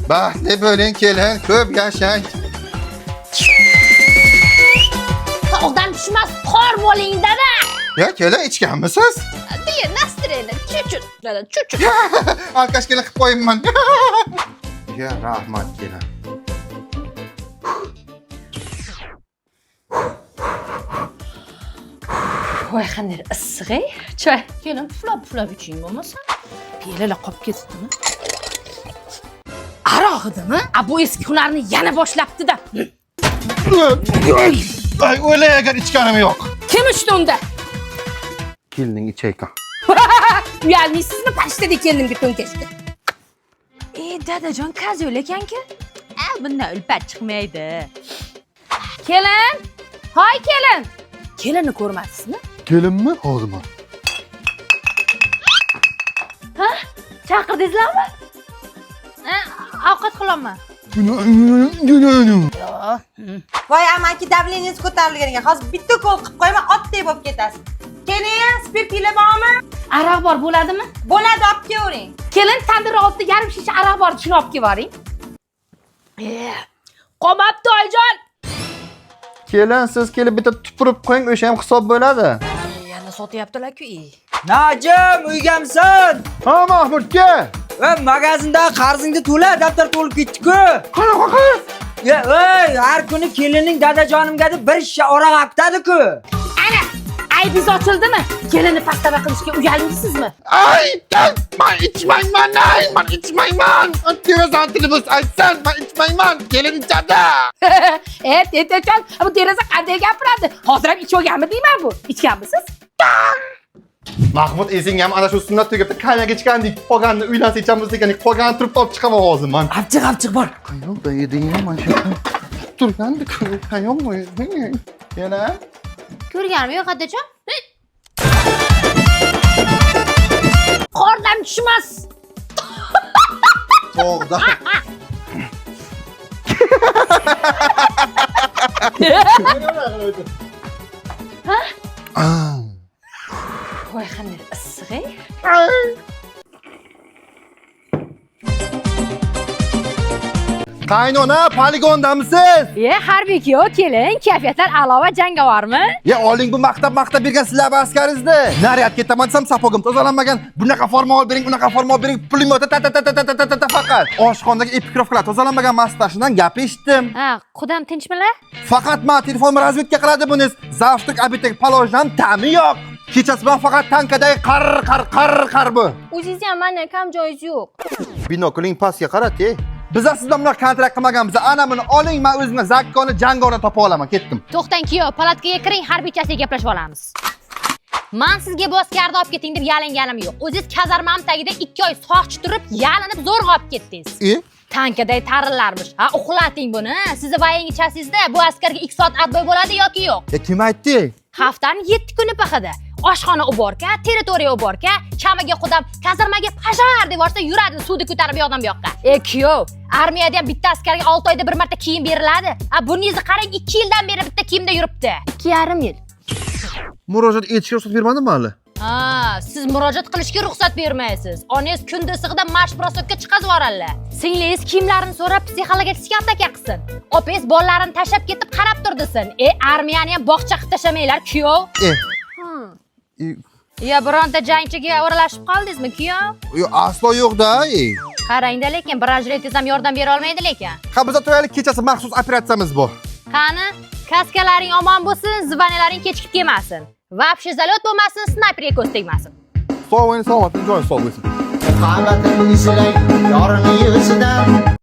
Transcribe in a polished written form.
Baxtli bo'ling kelin, ko'p yashang. Tog'dan tushmas qor bo'ling dada. Ya kelin ichganmisiz? Deya настроение чуть-чуть, dada, чуть-чуть. Alkash kelin qilib qo'yibman. Ya rahmat kelin. Voy, qanday issiq, ey. Choy. Kelin puflab puflab iching bo'lmasa. Piyolalar qolib ketdimi? Aroq edimi? A bu eski hunarni yana boshlabdi-da. Ay o'lay agar ichganim yo'q. Kim ichdi unda? Kelinning ichaykan. Uyalmaysizmi parishtadek kelinimga to'nkashdi? E dadajon kazyol ekanki. A bundan ulpat chiqmaydi. Kelin! Hoy kelin! Kelinni ko'rmadingizmi? Kelinmi? Hozirmi? Chaqirdingizlarmi? Ha, ovqat qilaman. Voy amaki, давление ngiz ko'tarilgan ekan. Hozir bitta ukol qilib qo'yaman, otdek bo'lib ketasiz. Keling, spirtli bormi? Aroq bor bo'ladimi? Bo'ladi, olib kelavering. Kelin tandir oldida yarim shisha aroq bor, shuni olib kelvoring. Qolmabdi oyijon. Kelin siz kelib bitta tupurib qo'ying, o'sha ham hisob bo'ladi. Yana sotyaptilar-ku. Ey. Najim, uygamisan? Ha Mahmudga. Va magazinda qarzingni to'la, daftar to'lib ketdi-ku. Qanaqa qarz? Ya, ey, har kuni kelining dadajonimga deb bir shisha aroq olib-ku. Ana, aybingiz ochildimi? Kelinni pastava qilishga uyalmaysizmi? Ay, man ichmayman, ay, man ichmayman. Derazani tilimiz aytsan, man ichmayman. Kelin ichadi. E, tetejon, bu deraza qanday gapiradi? Hozir ham ichib olganmi deyman bu. Ichganmisiz? Mahmud esingam ana shu sunnat tugabdi, konyak ichgandik. Qolganini uylansa ichamiz degandik. Qolganini turib olib chiqaman hozir man. Apchiq, apchiq bor. Qayoqda eding mana shu? Turgandi, qayoqda eding? Yana? Ko'rganim yo'q dadajon. Qordan tushmas. Tog'da. Ha? Voy, qanday issiq, ey. Qaynona, poligondamisiz? E, harbiy kuyov kelin, kayfiyatlar a'lo va jangovarmi? Ya oling bu maqtab maqtab bergan sizlar askaringizni. Naryad ketaman desam sapogim tozalanmagan. Bunaqa forma olib bering, unaqa forma olib bering. Pulim yo'q. Ta ta ta ta ta ta ta ta faqat. Oshxonadagi epikirovkalar tozalanmagan mastashidan gap eshitdim. Ha, qudam tinchmilar? Faqat men telefon razvedka qiladi buni. Завтрак обед dagi palojdan ta'mi yo'q. Kechasi bilan faqat tankadagi qar qar qar qar bu. O'zingizni ham mandan kam joyingiz yo'q. Binokling pastga qarat, ey. Biz siz bilan bunaqa kontrakt qilmaganmiz. Ana buni oling, men o'zimga zakkoni jangorni topa olaman. Ketdim. To'xtang kuyov, palatkaga kiring, harbiychasiga gaplashib olamiz. Man sizga bu askarni olib keting deb yalinganim yo'q. O'zingiz kazarmam tagida 2 oy soqchi turib, yalinib zo'rg'a olib ketdingiz. E? Tankaday tarillarmish. Ha, uxlating buni. Sizni vayingichasingizda bu askarga 2 soat отбой bo'ladi yoki yo'q? Ya kim aytdi? Haftaning 7 kuni pahada. Oshxona uborka, territoriya uborka, chamaga qudam, kazarmaga пожар deb borsa yuradi suvni ko'tarib yoqdan bu yoqqa. E kuyov, armiyada ham bitta askarga 6 oyda bir marta kiyim beriladi. A buningizni qarang, 2 yildan beri bitta kiyimda yuribdi. 2,5 yil. Murojaat etishga ruxsat bermadimi hali? Ha, siz murojaat qilishga ruxsat bermaysiz. Onangiz kunda issig'ida marsh brosokka chiqazib yuboradilar. Singlingiz kiyimlarini so'rab psixologik ataka qilsin. Opangiz bolalarini tashlab ketib qarab turdisin. E, armiyani ham bog'cha qilib tashlamanglar, kuyov. E. Yo bironta jangchiga o'ralashib qoldingizmi, kuyov? Yo'q, aslo yo'q-da, ey. Qarangda lekin бронежилет ham yordam bera olmaydi lekin. Ha, biz to'yalik kechasi maxsus operatsiyamiz bu. Qani, kaskalaring omon bo'lsin, звания laring kechikib kelmasin. Вообще залёт bo'lmasin, snayperga ko'z tegmasin. Sog' bo'ling, salomatlik, joyingiz sog' bo'lsin. Qamatim isilang yorni yuzidan.